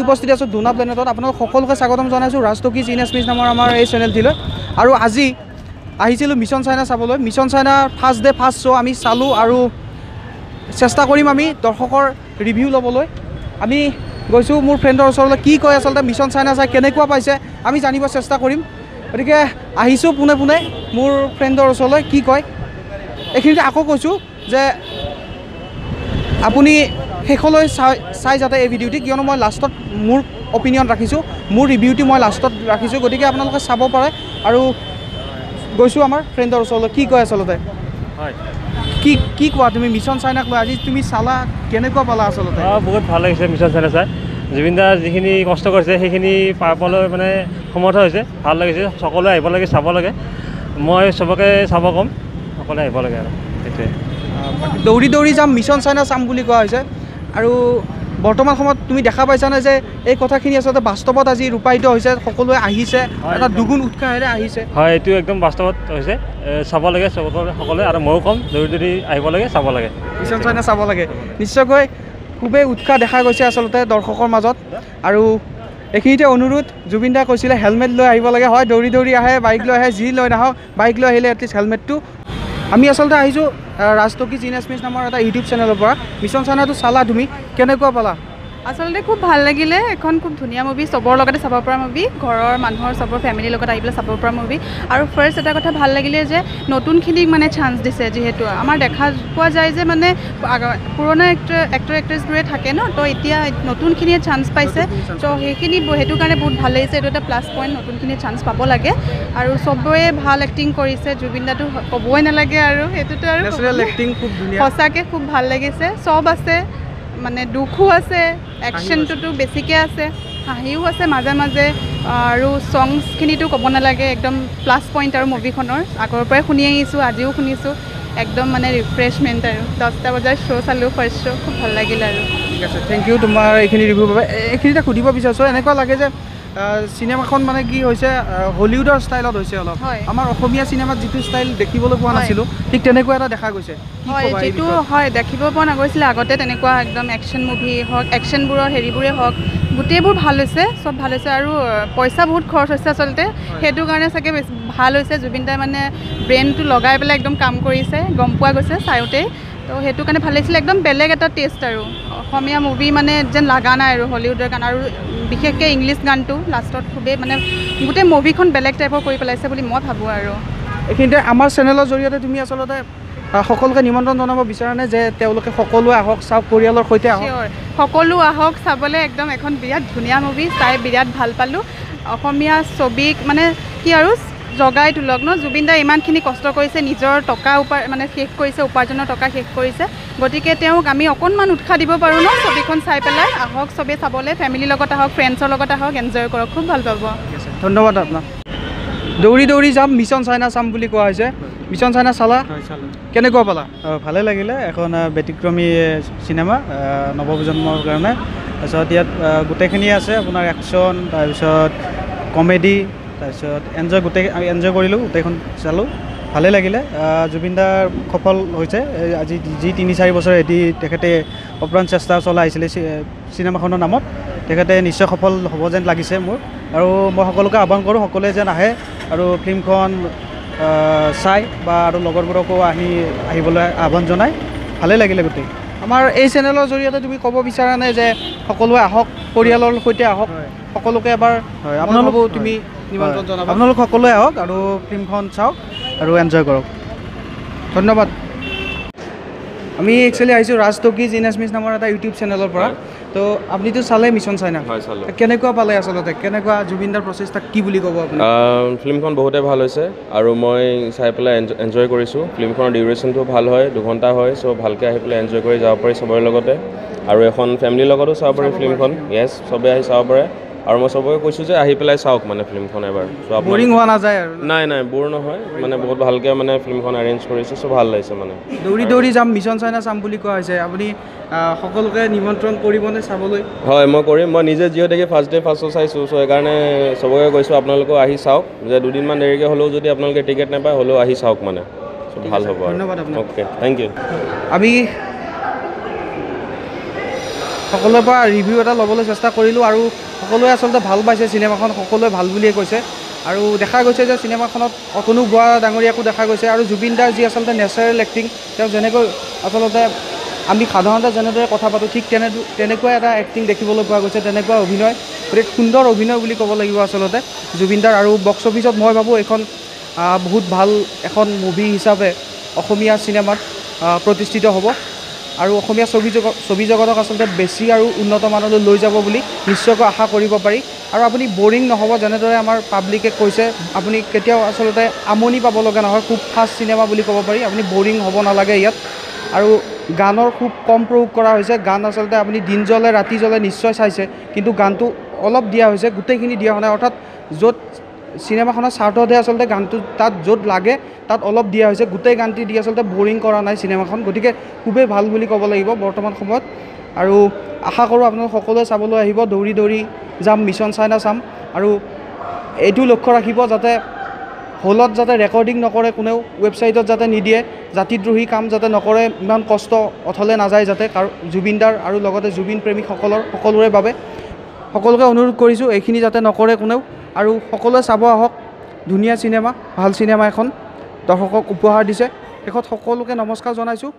উপস্থিত আছোঁ ডোনা প্লেনেটত। আপোনালোক সকলোকে স্বাগতম জনাইছোঁ ৰাজ টকিজ ইন এছমিছ নামৰ আমাৰ এই চেনেলটিলৈ। আৰু আজি আহিছিলোঁ মিছন চাইনা চাবলৈ। Mission China first day first show' আমি চালোঁ আৰু চেষ্টা কৰিম আমি দৰ্শকৰ ৰিভিউ ল'বলৈ। আমি গৈছোঁ মোৰ ফ্ৰেণ্ডৰ ওচৰলৈ, কি কয় আচলতে মিছন চাইনা চাই কেনেকুৱা পাইছে আমি জানিব চেষ্টা কৰিম। গতিকে আহিছোঁ পোনে পোনে মোৰ ফ্ৰেণ্ডৰ ওচৰলৈ, কি কয় এইখিনিতে আকৌ কৈছোঁ যে আপুনি শেষলৈ চাই চাই যাতে এই ভিডিঅ'টি, কিয়নো মই লাষ্টত মোৰ অপিনিয়ন ৰাখিছোঁ, মোৰ ৰিভিউটি মই লাষ্টত ৰাখিছোঁ, গতিকে আপোনালোকে চাব পাৰে। আৰু গৈছোঁ আমাৰ ফ্ৰেণ্ডৰ ওচৰলৈ, কি কয় আচলতে। হয়, কি কি কোৱা তুমি মিছন চাইনাক লৈ আজি তুমি চালা, কেনেকুৱা পালা আচলতে? বহুত ভাল লাগিছে মিছন চাইনা চাই। জুবিন দাৰ যিখিনি কষ্ট কৰিছে সেইখিনি পাবলৈ মানে সমৰ্থ হৈছে, ভাল লাগিছে। সকলোৱে আহিব লাগে, চাব লাগে। মই চবকে চাব ক'ম, সকলোৱে আহিব লাগে আৰু সেইটোৱে। দৌৰি দৌৰি যাম মিছন চাইনা চাম বুলি কোৱা হৈছে। আৰু বৰ্তমান সময়ত তুমি দেখা পাইছানে যে এই কথাখিনি আচলতে বাস্তৱত আজি ৰূপায়িত হৈছে, সকলোৱে আহিছে, এটা দুগুণ উৎসাহেৰে আহিছে? হয়, এইটো একদম বাস্তৱত হৈছে। চাব লাগে সকলোৱে, আৰু ময়ো ক'ম দৌৰি দৌৰি আহিব লাগে, চাব লাগে, মিছন চাইনা চাব লাগে। নিশ্চয়কৈ খুবেই উৎসাহ দেখা গৈছে আচলতে দৰ্শকৰ মাজত। আৰু এইখিনিতে অনুৰোধ, জুবিন দাই কৈছিলে হেলমেট লৈ আহিব লাগে। হয়, দৌৰি দৌৰি আহে, বাইক লৈ আহে, যি লৈ নাহক বাইক লৈ আহিলে এটলিষ্ট হেলমেটটো। আমি আচলতে আহিছোঁ ৰাজ টকিজ ইন এছমিছ নামৰ এটা ইউটিউব চেনেলৰ পৰা। মিছন চাইনাটো চালা তুমি, কেনেকুৱা পালা? আচলতে খুব ভাল লাগিলে। এখন খুব ধুনীয়া মুভি, চবৰ লগতে চাব পৰা মুভি, ঘৰৰ মানুহৰ চবৰ ফেমিলিৰ লগত আহি পেলাই চাব পৰা মুভি। আৰু ফাৰ্ষ্ট এটা কথা ভাল লাগিলে যে নতুনখিনিক মানে চান্স দিছে, যিহেতু আমাৰ দেখা পোৱা যায় যে মানে পুৰণা এক্টৰ এক্ট্ৰেছবোৰে থাকে ন, তো এতিয়া নতুনখিনিয়ে চান্স পাইছে, তো সেইখিনি সেইটো কাৰণে বহুত ভাল লাগিছে। এইটো এটা প্লাছ পইণ্ট, নতুনখিনিয়ে চান্স পাব লাগে। আৰু চবৰে ভাল এক্টিং কৰিছে, জুবিন দাটো ক'বই নালাগে আৰু, সেইটোতো আৰু সঁচাকৈ খুব ভাল লাগিছে। চব আছে, মানে দুখো আছে, একশ্যনটোতো বেছিকৈ আছে, হাঁহিও আছে মাজে মাজে, আৰু ছংছখিনিতো ক'ব নালাগে, একদম প্লাছ পইণ্ট আৰু মুভিখনৰ। আগৰ পৰাই শুনি আহিছোঁ, আজিও শুনিছোঁ, একদম মানে ৰিফ্ৰেছমেণ্ট। আৰু 10টা বজাৰ শ্ব' চালোঁ, ফাৰ্ষ্ট শ্ব', খুব ভাল লাগিল। আৰু ঠিক আছে, thank U তোমাৰ এইখিনি ৰিভিউৰ বাবে। এইখিনিতে সুধিব বিচাৰিছোঁ, এনেকুৱা লাগে যে চিনেমাখন মানে কি হৈছে, হলিউডৰ ষ্টাইলত হৈছে অলপ। আমাৰ অসমীয়া চিনেমাত যিটো ষ্টাইল দেখিবলৈ পোৱা নাছিলোঁ, ঠিক তেনেকুৱা এটা দেখা গৈছে। হয়, যিটো হয় দেখিব পোৱা নগৈছিলে আগতে, তেনেকুৱা একদম একশ্যন মুভি হওক, একশ্যনবোৰৰ হেৰিবোৰে হওক, গোটেইবোৰ ভাল হৈছে, চব ভাল হৈছে। আৰু পইচা বহুত খৰচ হৈছে আচলতে, সেইটো কাৰণে চাগে বেছি ভাল হৈছে। জুবিন দাই মানে ব্ৰেইনটো লগাই পেলাই একদম কাম কৰিছে, গম পোৱা গৈছে চাওঁতেই, তো সেইটো কাৰণে ভাল লাগিছিলে। একদম বেলেগ এটা টেষ্ট আৰু অসমীয়া মুভি মানে যেন লগা নাই আৰু হলিউডৰ গান, আৰু বিশেষকৈ ইংলিছ গানটো লাষ্টত খুবেই মানে গোটেই মুভিখন বেলেগ টাইপৰ কৰি পেলাইছে বুলি মই ভাবোঁ। আৰু এইখিনিতে আমাৰ চেনেলৰ জৰিয়তে তুমি আচলতে সকলোকে নিমন্ত্ৰণ জনাব বিচাৰানে যে তেওঁলোকে সকলোৱে আহক চাওক, পৰিয়ালৰ সৈতে আহক? সকলো আহক চাবলৈ, একদম এখন বিৰাট ধুনীয়া মুভি, চাই বিৰাট ভাল পালোঁ। অসমীয়া ছবিক মানে কি আৰু জগাই তোলক ন, জুবিন দাই ইমানখিনি কষ্ট কৰিছে, নিজৰ টকা মানে শেষ কৰিছে, উপাৰ্জনৰ টকা শেষ কৰিছে, গতিকে তেওঁক আমি অকণমান উৎসাহ দিব পাৰোঁ ন ছবিখন চাই পেলাই। আহক চবেই চাবলৈ, ফেমিলিৰ লগত আহক, ফ্ৰেণ্ডছৰ লগত আহক, এনজয় কৰক, খুব ভাল পাব। ধন্যবাদ আপোনাক। দৌৰি দৌৰি যাম মিছন চাইনা চাম বুলি কোৱা হৈছে, মিছন চাইনা চালা, কেনেকুৱা পালা? ভালে লাগিলে, এখন ব্যতিক্ৰমী চিনেমা নৱপ্ৰজন্মৰ কাৰণে। তাৰপিছত ইয়াত গোটেইখিনি আছে, আপোনাৰ একশ্যন, তাৰপিছত কমেডি, তাৰপিছত এনজয়, গোটেই এনজয় কৰিলোঁ, গোটেইখন চালোঁ, ভালেই লাগিলে। জুবিন দাৰ সফল হৈছে, আজি যি 3-4 বছৰ এটি তেখেতে অপ্ৰাণ চেষ্টা চলাই আহিছিলে চিনেমাখনৰ নামত, তেখেতে নিশ্চয় সফল হ'ব যেন লাগিছে মোৰ। আৰু মই সকলোকে আহ্বান কৰোঁ, সকলোৱে যেন আহে আৰু ফিল্মখন চাই বা আৰু লগৰবোৰকো আহিবলৈ আহ্বান জনাই। ভালেই লাগিলে গোটেই। আমাৰ এই চেনেলৰ জৰিয়তে তুমি ক'ব বিচাৰানে যে সকলোৱে আহক, পৰিয়ালৰ সৈতে আহক, সকলোকে এবাৰ? আপোনালোক তুমি নিমন্ত্ৰণ জনাবা? আপোনালোক সকলোৱে আহক আৰু ফিল্মখন চাওক আৰু এনজয় কৰক। ধন্যবাদ। আমি একচুৱেলি আহিছোঁ ৰাজ টকিজ ইন এছমিছ নামৰ এটা ইউটিউব চেনেলৰ পৰা। তো আপুনিতো চালে মিছন চাইনা, কেনেকুৱা পালে আচলতে? কেনেকুৱা জুবিন দাৰ প্ৰচেষ্টা কি বুলি ক'ব আপুনি? ফিল্মখন বহুতে ভাল হৈছে আৰু মই চাই পেলাই এনজয় কৰিছোঁ। ফিল্মখনৰ ডিউৰেশ্যনটো ভাল হয়, 2 ঘণ্টা হয়, চ' ভালকৈ আহি পেলাই এনজয় কৰি যাব পাৰি চবৰে লগতে। আৰু এখন ফেমিলিৰ লগতো চাব পাৰি ফিল্মখন। য়েছ, চবেই আহি চাব পাৰে। আৰু মই চবকে কৈছোঁ যে আহি পেলাই চাওক মানে ফিল্মখন এবাৰ। বৰিং হোৱা নাযায় আৰু? নাই নাই, ব'ৰ নহয়, মানে বহুত ভালকৈ মানে ফিল্মখন এৰেঞ্জ কৰিছে, চ' ভাল লাগিছে মানে। দৌৰি দৌৰি যাম মিছন চাইনা চাম বুলি কোৱা হৈছে, আপুনি সকলোকে নিমন্ত্ৰণ কৰিবনে চাবলৈ? হয়, মই কৰিম। মই নিজে যিহেতুকে ফাৰ্ষ্ট ডে ফাৰ্ষ্ট শ্ব' চাইছোঁ, চ' সেইকাৰণে চবকে কৈছোঁ আপোনালোকেও আহি চাওক, যে দুদিনমান দেৰিকৈ হ'লেও যদি আপোনালোকে টিকেট নাপায় হ'লেও আহি চাওক মানে, ভাল হ'ব। ধন্যবাদ আপোনাক। Okay, thank U. আমি সকলোৰে পৰা ৰিভিউ এটা ল'বলৈ চেষ্টা কৰিলোঁ আৰু সকলোৱে আচলতে ভাল পাইছে চিনেমাখন, সকলোৱে ভাল বুলিয়ে কৈছে। আৰু দেখা গৈছে যে চিনেমাখনত অতনু বৰা ডাঙৰীয়াকো দেখা গৈছে আৰু জুবিন দাৰ যি আচলতে নেচাৰেল এক্টিং, তেওঁ যেনেকৈ আচলতে আমি সাধাৰণতে যেনেদৰে কথা পাতোঁ ঠিক তেনেকুৱা এটা এক্টিং দেখিবলৈ পোৱা গৈছে, তেনেকুৱা অভিনয়, গতিকে সুন্দৰ অভিনয় বুলি ক'ব লাগিব আচলতে জুবিন দাৰ। আৰু বক্স অফিচত মই ভাবোঁ এইখন বহুত ভাল এখন মুভি হিচাপে অসমীয়া চিনেমাত প্ৰতিষ্ঠিত হ'ব আৰু অসমীয়া ছবি জগতক আচলতে বেছি আৰু উন্নত মানলৈ লৈ যাব বুলি নিশ্চয়কৈ আশা কৰিব পাৰি। আৰু আপুনি বৰিং নহ'ব, যেনেদৰে আমাৰ পাব্লিকে কৈছে, আপুনি কেতিয়াও আচলতে আমনি পাব লগা নহয়, খুব ফাষ্ট চিনেমা বুলি ক'ব পাৰি, আপুনি বৰিং হ'ব নালাগে ইয়াত। আৰু গানৰ খুব কম প্ৰয়োগ কৰা হৈছে, গান আচলতে আপুনি দিন জ্বলে ৰাতি জ্বলে নিশ্চয় চাইছে, কিন্তু গানটো অলপ দিয়া হৈছে, গোটেইখিনি দিয়া হোৱা নাই, অৰ্থাৎ য'ত চিনেমাখনৰ স্বাৰ্থতহে আচলতে গানটো তাত য'ত লাগে তাত অলপ দিয়া হৈছে, গোটেই গানটি দি আচলতে বৰিং কৰা নাই চিনেমাখন, গতিকে খুবেই ভাল বুলি ক'ব লাগিব বৰ্তমান সময়ত। আৰু আশা কৰোঁ আপোনালোক সকলোৱে চাবলৈ আহিব, দৌৰি দৌৰি যাম মিছন চাইনা চাম। আৰু এইটো লক্ষ্য ৰাখিব যাতে হলত যাতে ৰেকৰ্ডিং নকৰে কোনেও, ৱেবছাইটত যাতে নিদিয়ে, জাতিদ্ৰোহী কাম যাতে নকৰে, ইমান কষ্ট অথলে নাযায় যাতে, জুবিনদাৰ আৰু লগতে জুবিন প্ৰেমীসকলৰ সকলোৰে বাবে সকলোকে অনুৰোধ কৰিছোঁ এইখিনি যাতে নকৰে কোনেও। আৰু সকলোৱে চাব আহক, ধুনীয়া চিনেমা, ভাল চিনেমা এখন দৰ্শকক উপহাৰ দিছে। শেষত সকলোকে নমস্কাৰ জনাইছোঁ।